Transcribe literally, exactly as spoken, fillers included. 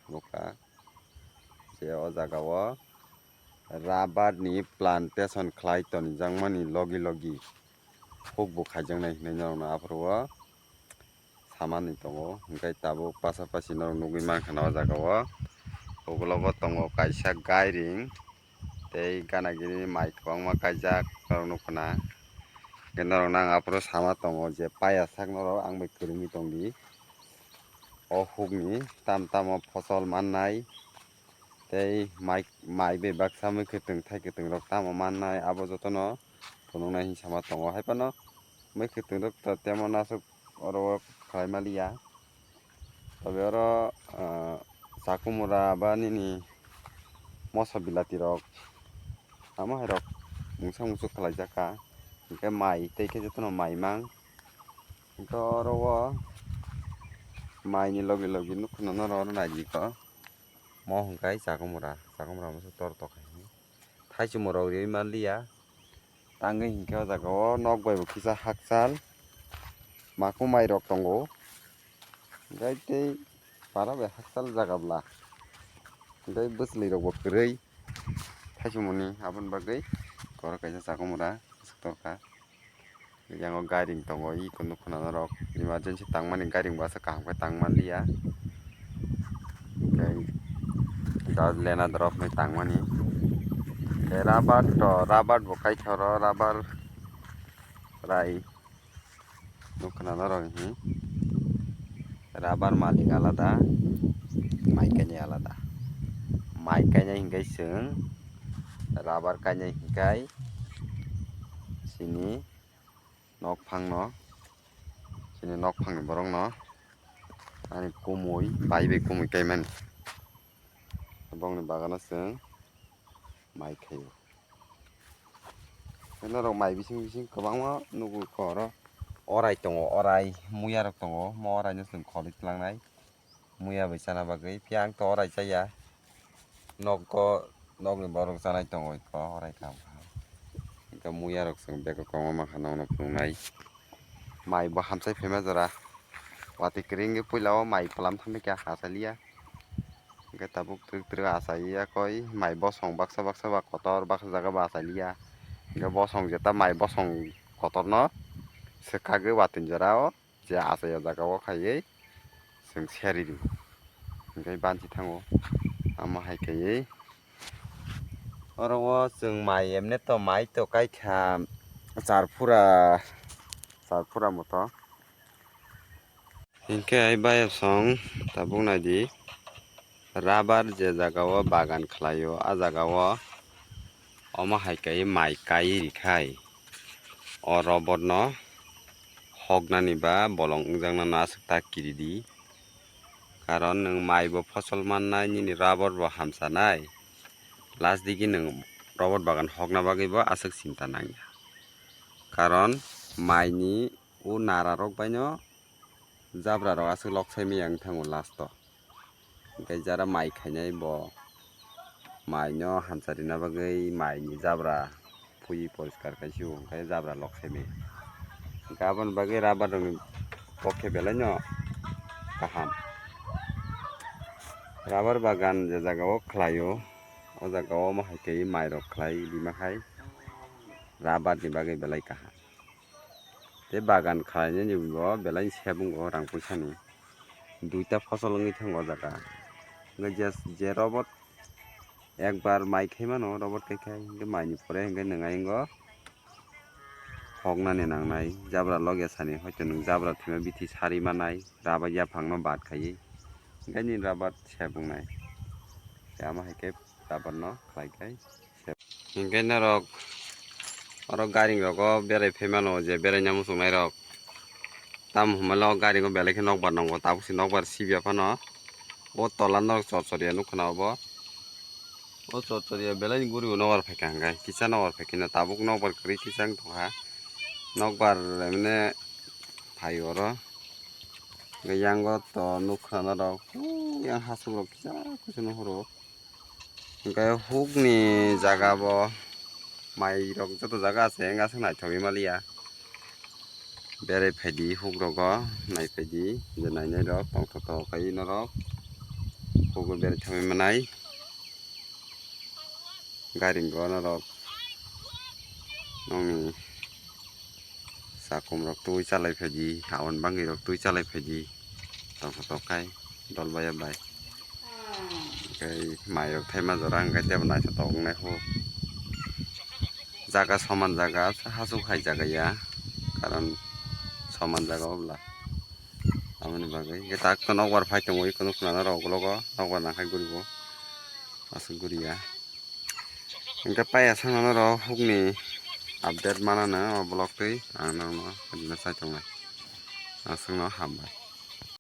Nukha je o jaga o rubber ni plantation khlai tonijakmani logi logi huk bo khaijaknai hinwi norokno aphuru o samani tongo. Hwnkhe tabuk pasapasi norok nugwi mankha na o jaga o. Ugulogo tongo kaisa gairing tei gana gini mai kwbangma kaijak norok nukha na. Hwnkhe norokno ang aphuru sama tongo je paya sak norok ang bai kwrwngwi tongdi. O hukni tam tamo phosol mannai tei mai, mai bai baksa mwkhwtwng thaikwtwng rok tamo mannai, abo jotono phunuknai hinwi sama tongo. Haiphano mwkhwtwng rok to temo aswk oro o khlai maliya. Tobe oro, ah, chakumura ba nini moso bilati rok amo hai rok mungsa mungsu khlaijak kha. Hwnkhe mai tei khe jotono mai mang. Hwnkhe oro o mai ni logi logi nukhuno norok oro naidi kho. Mo hwnkhe chakumura, chakumura masa tor tok hai. Thaichumung rok riui manliya. Tangwi hinkhe o jaga o nok bai bo kisa hakchal makumai rok tongo. Hwnkhe tei para bai hakchal jaga bwla. Hwnkhe bwchwlwi rok bo kwrwi. Thaichumung ni aboni bagwi oro kaisa chakumura swk torkha. Yang o gairing tongo, iko nukho na norok emergency tangmani gairing bo aswk kaham khe tang manliya. Tei jat lena drop ni tangmani. Tei rubber to, rubber bo kaikha oro, rubber rai nukho na norok hi. Rubber malik alada, mai kainai alada. Mai kainai hinkhe chwng rubber kainai hinkhe chini nok phangno, chini nok phangni borokno ani kumui, bai bai kumui kaimani. Bongni bagano chwng mai khaio. Norok mai bising bising kwbangma nukgo kho oro. Orai tongo, orai, muya rok tongo, mo orai no chwng kholi tlangnai. Muya bai chana bagwi, phiya ang to orai chaya. Nogo, nogni borok chanai tongo iko, orai kaham kaham. Hwnkhe muya rok chwng bego kwbangma mankha nokno phunuknai. Mai bo hamsai phaima jora. Watwi kwrwi wngwi puila o mai plam thamwi khe ha saliya. Hwnkhe tabuk twrwk twrwk achaiya koi mai bosong baksa baksa ba kotor baksa jaga bo achaliya. Hwnkhe bosong jeta mai bosong kotorno swkagwi watwi jora o. Je achai o jaga o khaiwi chwng seri di. Hwnkhe banchi thango. Amo hai khaiwi oro o chwng mai emne to mai to kaikha char phura, char phura moto. Hwnkhe ai bayapsong tabuk naidi. Rubber je jaga o bagan khlaio, a jaga o omo hai kaiwi mai kaiwi rikhai, o rubber no hoknani ba bolong wngjaknano aswk ta kiridi. Karon nwng mai bo phosol mannai, nini rubber bo hamsanai, last digi nwng rubber bagan hokna bagwi bo aswk chinta nangya. Karon mai ni o nara rok bai no jabra rok aswk lok sai manya wng thango last o. Hwnkhe jara mai khainai bo mai no hamsa rina bagwi mai ni jabra phuiwi poriskar khai sio, hwnkhe jabra lok sai manya. Hwnkhe aboni bagwi rubber rok ni pokhe belai no kaham. Rubber bagan je jaga o khlai o, o jaga o omo hai khe mai rok khlai rima khai rubber ni bagwi belai kaham. Tei bagan khlainani bo belai sebung o rang puisa ni. Duita phosol wngwi thango o jaga. Hwnkhe je, je robot ekbar mai khai mano, robot khai khai, hwnkhe mai ni pore hwnkhe nwng ayung o hoknani nangnai. Jabra logya sani, hoito nwng jabra thwima bithi sari manai, rubber yaphang no bat khaiwi. Hwnkhe nini rubber sebung nai. Tei amo hai khe rubber no khlai khai. Hingke norok oro garing rogo berai phaimano je beraina muchungnai rok. Tamo hwnbahle o garing o belai khe nokbar nongo, tabuk se nokbar sibya phano. O tola norok chorchoriya nukha na obo. O chorchoriya belai ni guri o nokbar phaikha hingke kisa nokbar phaikhe no tabuk nokbar kwrwi kisa wng tongkha. Nokbar emne phaio oro. Hingke yango to nukha norok, yang hasuk rok kisa kisa nuhuro. Hingke hukni jaga bo mai rok joto jaga se wngya se naithogwi maliya. Berai phaidi huk rogo, nai phaidi je nainai rok tongthok tongthok khai norok. Ugo beri thangwi manai. Gari go norok. Nongni sakom rok twi chalai phaidi, hawan bangwi rok twi chalai phaidi. Tok tok kai dol bai bai. Kai mai rok thaima jora hwnkhe tebo naithotok wngnai ho. Jaga soman jaga, hasuk hai jaga ya. Karon soman jaga obla. Aboni bagwi hwnkhe tak to nokbar phai tongo, iko nukna norok ulogo nokbar nangkhai guribo. Aswk guriya. Hwnkhe paiya sano norok hukni update manano o vlog twi ang norokno hwnna sai tongnai. Aswkno hambai.